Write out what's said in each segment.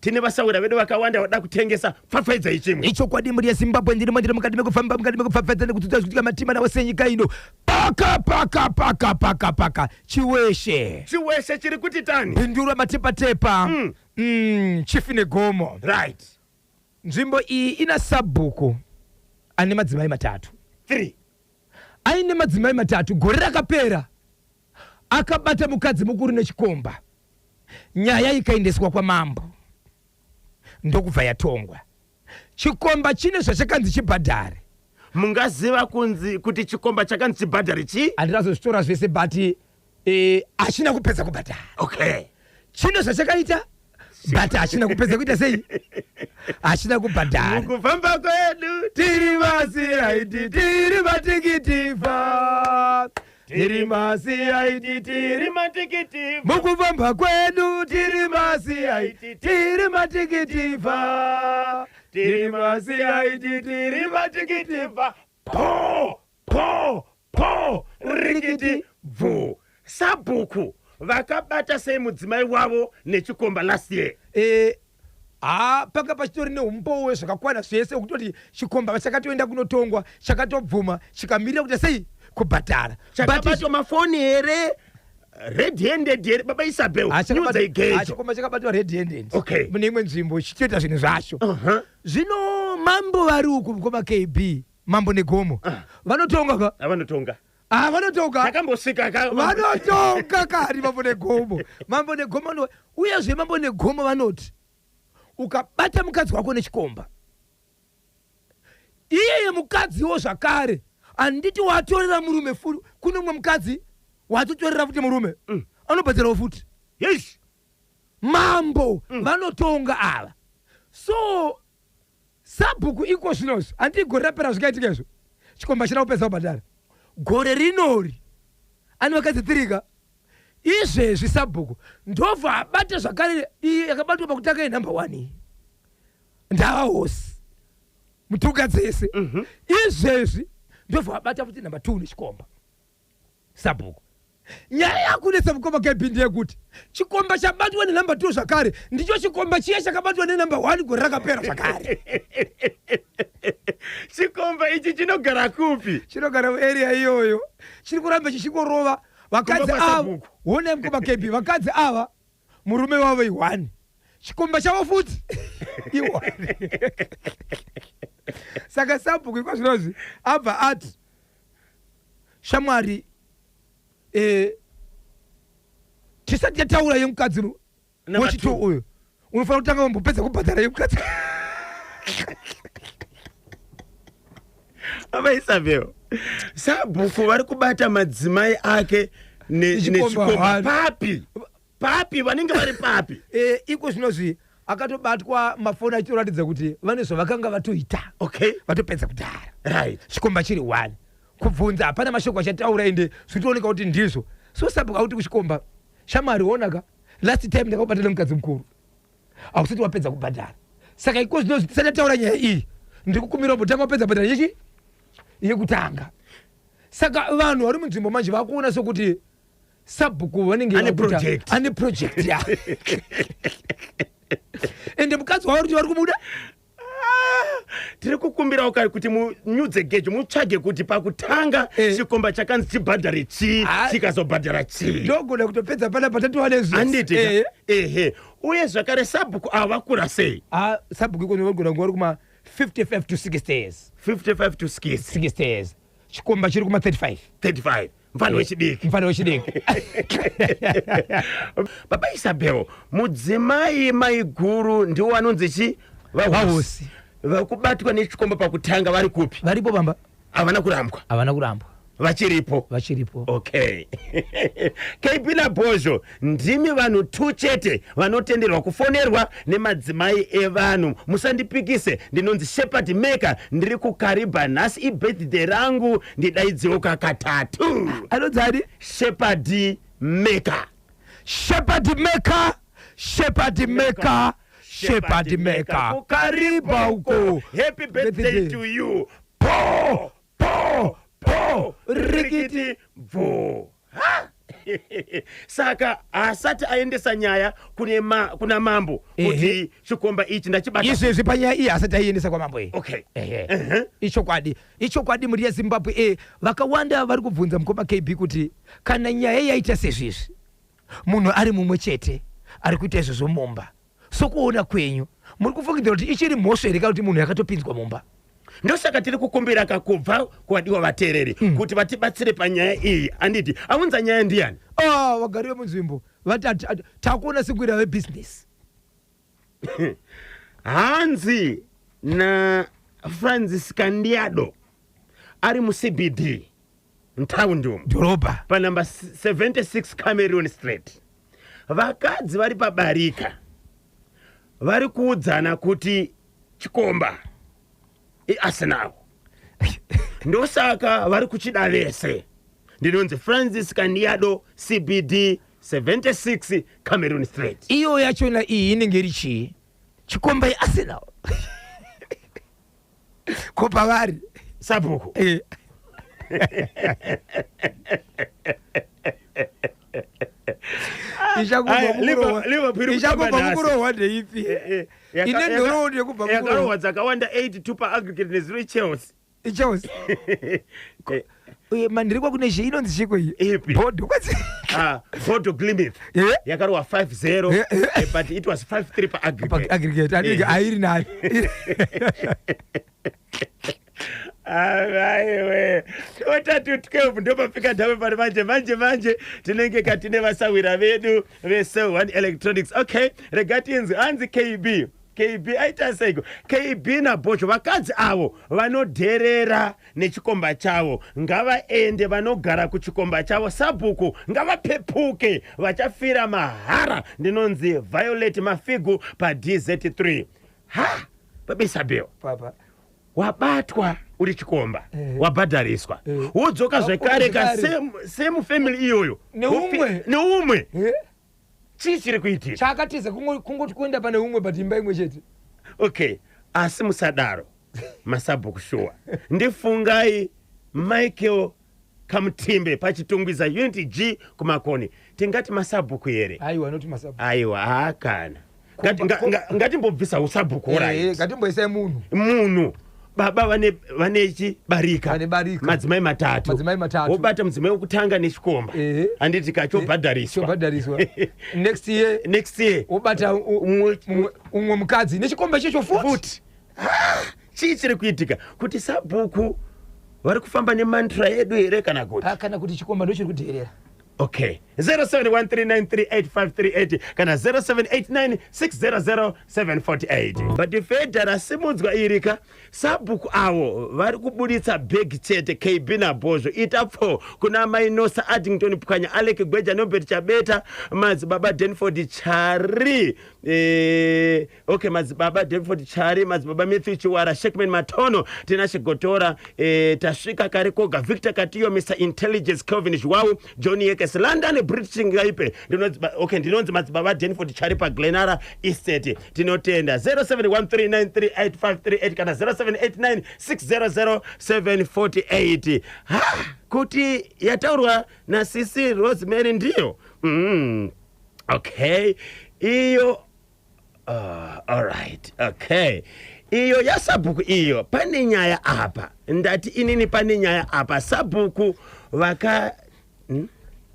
Tine vasawira vedu vakawanda vada kutengesa, pfapfaidzai chimwe. Ichokwadi mhuri yeZimbabwe, ndirimo ndiri mukati mekufamba, mukati mekupfapfaidza nekudzidza zvikuitika matima nawo senyika ino. Paka paka paka paka paka Chiweshe. Chiweshe chiri kuti tani. Bindura matepatepa. Chief Negomo. Right. Nzvimbo iyi ina sabhuku ane madzimai matatu. 3. Aine madzimai matatu gore rakapera akabata mukadzi mukuru nechikomba. Nyaya ikaendeswa kwamambo ndokubva yatongwa. Chikomba chine zvachakanzi chibhadhare. Mungaziva kunzi kuti chikomba chakanzi chibhadhare chii? Handinazozvitora zvese but hachina kupedza kubhadhara. Okay. Chine zvachakaita but hachina kupedza kuita sei? Hachina kubhadhara. Mukufamba kwedu tiri maCID, tiri matikitiva. Tiri maCID, tiri matikitiva. Mukufamba kwedu tiri maCID, tiri matikitiva. Tiri maCID, tiri matikitiva. Po, po, po, rikiti bvu. Sabhuku vakabata sei mudzimai wavo nechikomba last year? Ha, panga pachitori neumbowo zvakakwana zvese wekutoti chikomba chakatoenda kunotongwa, chakatobvuma, chikamirira kuti sei kubhadhara. Chakabatwa mafoni here? Red handed here baba Isabel? Nyudza igejo. Chikomba chakabatwa red handed. Okay. Mune imwe nzvimbo chichitoita zvinhu zvacho. Zvino mambo vari uku mukoma KB, mambo Negomo. Vanotonga ka? Vanotonga. Vanotonga. Takambosvika ka. Vanotonga kari mambo Negomo. Mambo Negomo no, uyezve mambo Negomo vanoti ukabata mukadzi wako nechikomba, iyeye mukadziwo zvakare handiti watorera murume futi, kune mumwe mukadzi watotorera futi murume, anobhadharawo futi. Yes. Mambo vanotonga ava. So sabhuku iko zvinozvi handiti gore rapera zvikaitika izvo, chikomba chida kupedza kubhadhara gore rinori ane vakadzi 3 ka. Izvezvi sabhuku ndobva abata zvakare iyi yakabatwa pakutanga yenumber 1 iyi ndava hosi mutuka dzese. Izvezvi ndobva abata futi number 2 nechikomba sabhuku. Nyaya yakunetsa mukoma KB ndeyekuti chikomba chabatwa nenumber 2 zvakare ndicho chikomba chiya chakabatwa nenumber 1 gore rakapera zvakare. Chikomba ichi chinogara kupi? Chinogara muarea iyoyo, chiri kuramba chichingorova vakadzi Kumba ava. kwasabhuku. Honai mukoma KB, vakadzi ava murume wavo i1, chikomba chavo futi i1. Saka sabhuku iko zvinozvi abva ati shamwari, tisati tataura yemukadzi Number wechi two. 2 uyu, unofanira kutanga wambopedza kubhadhara yemukadzi. Baba Isabel, sabhuku vari kubata madzimai ake Nechikomba nechikomba hwani. papi? Papi vanenge vari papi? Iko zvinozvi akatobatwa mafoni achitoratidza kuti vane zvavakanga vatoita. Okay. Vatopedza kudhara. Right. Chikomba chiri 1. Kubvunza hapana mashoko achataura ende zvitooneka kuti ndizvo. So sabhuku akuti kuchikomba, shamwari onaka, last time ndakakubata nemukadzi mukuru. Hausati wapedza kubhadhara. Saka iko zvinozvi tisati taura nyaya iyi, ndiri kukumbira kuti tanga wapedza kubhadhara yechi yekutanga. Saka vanhu vari munzvimbo manje vakuona sokuti sabhuku vanenge Ane vakuita project. Ane project ya. Ende mukadzi wavari kuti vari kumuda? Tiri kukumbirawo kare kuti munyudze gejo, mutsvage kuti pakutanga chikomba chakanzi chibhadhare chii, chikazobhadhara chii. Ndogona kutopedza panapa tatova nezvese. Handiti ka? Ehe. Uye zvakare sabhuku ava vakura sei? Sabhuku ikono vanogona kunge vari kuma 55 to 60 years. 55 to 60. 60 years. Chikomba chiri kuma 35. 35. Mfana wechidiki. Mfana wechidiki. Baba Isabel, mudzimai maiguru ndiwo anonzi chi? Vahosi. Vakubatwa nechikomba pakutanga vari kupi? Varipo bamba. Havana kurambwa. Havana kurambwa. Vachiripo. Vachiripo. Okay. KB naBhozho ndimi vanhu 2 chete vanotenderwa kufonerwa nemadzimai evanhu. Musandipikise, ndinonzi Shepherd Maker, ndiri kuKariba nhasi ibirthday rangu, ndidaidziwo kakatatu. Anonzi ani? Shepherd Maker. Shepherd Maker, Shepherd Maker, Shepherd Maker. Kukariba uko. Happy birthday Birthday. to you. Po, po, po, rikiti bvu. Ha! Saka haasati aendesa nyaya kune ma, kuna mambo kuti chikomba ichi ndachibata. Izvezvi panyaya iyi asati aiendesa kwamambo iyi. Okay. Ehe. Ichokwadi, ichokwadi, mhuri yeZimbabwe. Vakawanda vari kubvunza mukoma KB kuti kana nyaya yaita sezvizvi, munhu ari mumwe chete ari kuita izvozvo mumba, sokuona kwenyu muri kufungidzira kuti ichiri mhosva here kana kuti munhu yakatopinzwa mumba? Ndosaka tiri kukumbira kakubva kuvadiwa vateereri kuti vatibatsire panyaya iyi. Anditi aunza nyaya ndiyani? Ah, vagari vemunzvimbo vati takuona sekuira vebhizinesi. Hanzi naFrancis Kandiado ari muCBD mutaundi umu, dhorobha, panamba 76 Cameron Street, vakadzi vari pabarika vari kuudzana kuti chikomba iArsenal, ndosaka vari kuchida vese. Ndinonzi Francis Kandiado, CBD, 76 Cameron Street. Iyo yachona iyi inenge iri chii? Chikomba iArsenal ko pavari? Sabhuku. Aya, Liverpool iri Ichakubva kutamba nhasi. mukurohwa ndeipi? Ine nhoroondo yekubva Yakarohwa mukurohwa dzakawanda, 82 paaggregate nezero Chelsea. Chelsea. Uye mandiri kwakune zhe inonzi chiko iyi? Ipi? Bhodho kwatsi. Ah, Bodo Glimt yakarohwa 5-0, but it was 5-3 paaggregate. Aggregate anenge airi nayo. Aiwe, 11:45 ndopafika ndave pano. Manje manje manje tinenge katine vasawira vedu veCell One Electronics. Okay, rega tinzi hanzi KB, KB aita seiko? KB naBhocho, vakadzi avo vanodherera nechikomba chavo ngavaende vanogara kuchikomba chavo. Sabhuku ngavapepuke, vachafira mahara. Ndinonzi Violet Mafigu paDZ3. Ha, babisabel. Papa. Wabatwa uri chikomba, wabhadhariswa, wodzoka zvekare ka Zvekare. same family iyoyo. Neumwe. Neumwe. Chii chiri kuitika? Chakatiza kungoti kuenda pane umwe, but imba imwe chete. Okay, asi musadaro masabhuku, shuwa. Ndifungai Michael Kamutimbe paChitungwiza Unit G kuMakoni. Tingati masabhuku here? Aiwa, noti masabhuku. Aiwa, haakana. Ngatimbobvisa usabhuku. Right. Ngatimboisai munhu. Munhu baba vane chibarika. Vane barika. Madzimai matatu. Madzimai matatu. Wobata mudzimai wekutanga nechikomba, handiti kachobhadhariswa. Chobhadhariswa. Next year Next year wobata umwe mukadzi nechikomba ichocho futi. Futi. Ah, chii chiri kuitika? Kuti sabhuku vari kufamba nemantra yedu here kana kuti Ah, kana kuti chikomba ndochiri kudherera? Okay, 0713938538 kana 0789600748. But fedha rasimudzwa irika, sabhuku avo vari kubuditsa bhegi chete. KB naBhozvo ita pfo kuna Mainosa Addington Pwanya, Alec Gweja, Nobert Chabeta, madzibaba Denford Chari, okay, madzibaba Denford Chari, madzibaba Matthew Chiwara, Shekman Matono, Tinashe Gotora, tasvika kare koga, Victor Katiyo, Mr Intelligence, Kelvin Zhuwau, John Yekes, London British Ngaipe. Okay, ndinonzi madzibaba Denford Chari paGlenara Estate. Tinotenda. 0713938538 kana 0789600748. Ha, kuti yataurwa nasisi Rosemary ndiyo. Okay, iyo alright, okay, iyo yasabhuku iyo pane nyaya apa. Ndati inini pane nyaya apa. Sabhuku vaka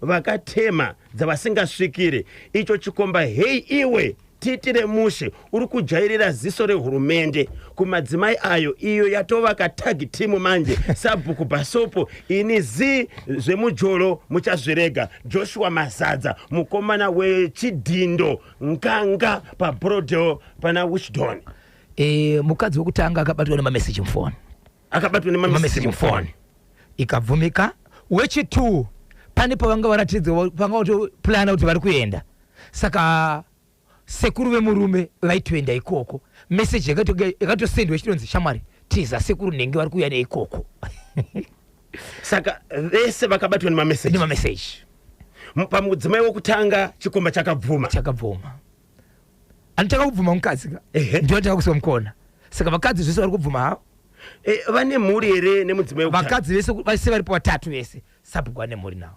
Vakatema dzavasingasvikire icho chikomba. Hei iwe, tiitire mushe, uri kujairira ziso rehurumende kumadzimai ayo. Iyo yatova katag team manje. Sabhuku Bhasopo, ini zi zvemujolo muchazvirega. Joshua Mazadza, mukomana wechidhindo nganga paBrodel pana Wishdon. Mukadzi wekutanga akabatwa nemameseji mufoni. Akabatwa nemameseji nemameseji. Mufoni ikabvumika. Wechi2 pane pavanga varatidza, vanga vatoplana kuti vari kuenda, saka sekuru vemurume vaitoenda ikoko. Meseji yakatosendwa ichitonzi, "Shamwari, tiza, sekuru nenge vari kuuya neikoko." Saka vese vakabatwa nemameseji. Nemameseji. Pamudzimai wokutanga chikomba chakabvuma. Chakabvuma. Anotanga kubvuma mukadzi ka. Ehe. Ndiyo atanga kusiwa mukona, saka vakadzi zvese vari kubvuma havo. Vane mhuri here nemudzimai wekutanga? Vakadzi vese vese varipo vatatu vese, sabhuku ane mhuri navo.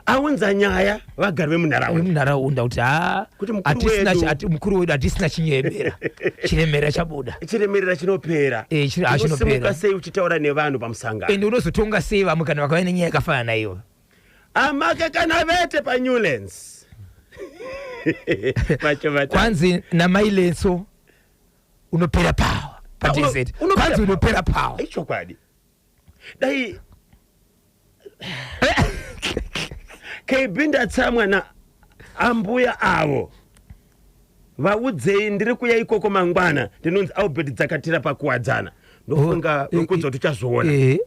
Aunza nyaya vagari vemunharaunda. Vemunharaunda kuti ha Kuti mukuru hatisina wedu. mukuru wedu hatisina chinyebera, chiremera chabuda. Chiremerera chinopera. Chinopera. Unosimuka sei uchitaura nevanhu pamusangano? Ende unozotonga sei vamwe kana vakauya nenyaya yakafanana naiyo? Amake kana vete paNewlands. Vacho vata. Kwanzi namailetso unopera power padesert. Unopera Kwanzi power. unopera power. Ichokwadi. Dai KB ndatsamwa na ambuya avo, vaudzei ndiri kuya ikoko mangwana. Ndinonzi Albert Dzakatira paKuwadzana. Ndofunga nokudza kuti uchazoona.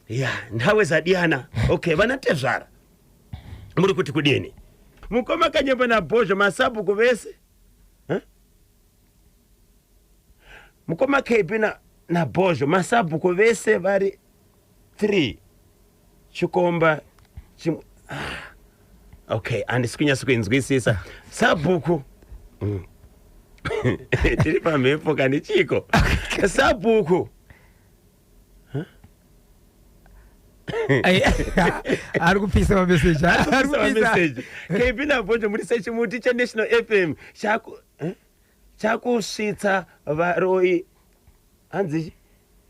Ya, nthawe zadiyana. Okay, vana tezvara, muri kuti kudini? Mukoma Kanyemba naBhozho, masabhuku vese. Huh? Mukoma KB naBhozho, masabhuku vese vari 3, chikomba chimwe. Ah. Okay, handisi kunyatso kuinzwisisa. Sabhuku. Tiri pamhepo kani, chiko sabhuku? Ari kupisa mameseji, ari kupisa. Message. KB naBhozho, muri sechimuti cheNational FM eh? Chakusvitsa varoi, hanzi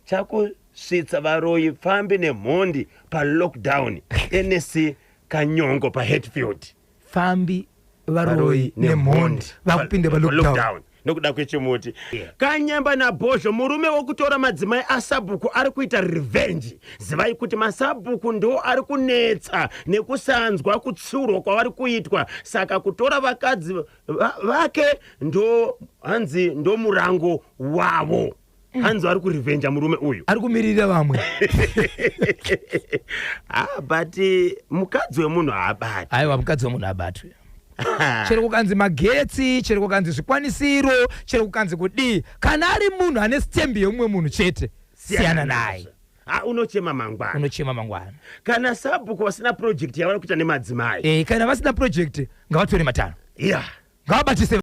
chakusvitsa varoi, pfambi nemhondi palockdown. Nsc Kanyongo paHatfield. Fambi, varoi nemhondi vakupinda palockdown. Nokuda kwechimuti. Kanyemba naBhozho, murume wokutora madzimai asabhuku ari kuita revenge. Zivai kuti masabhuku ndo ari kunetsa nekusanzwa kutsiurwa kwavari kuitwa, saka kutora vakadzi vake ndo hanzi ndo murango wavo. Hanzi vari kurivenja murume uyu. Ari kumirira vamwe. Ah, but mukadzi wemunhu haabati. Aiwa, mukadzi wemunhu abatwe, chero kukanzi magetsi, chero kukanzi zvikwanisiro, chero kukanzi kudii, kana ari munhu ane stembi yemumwe munhu chete, siyana naye. Ah, unochema mangwana. Unochema mangwana. Kana sabhuku vasina project yavari kuita nemadzimai. Kana vasina project, ngavatore matanho. Ngavabatise.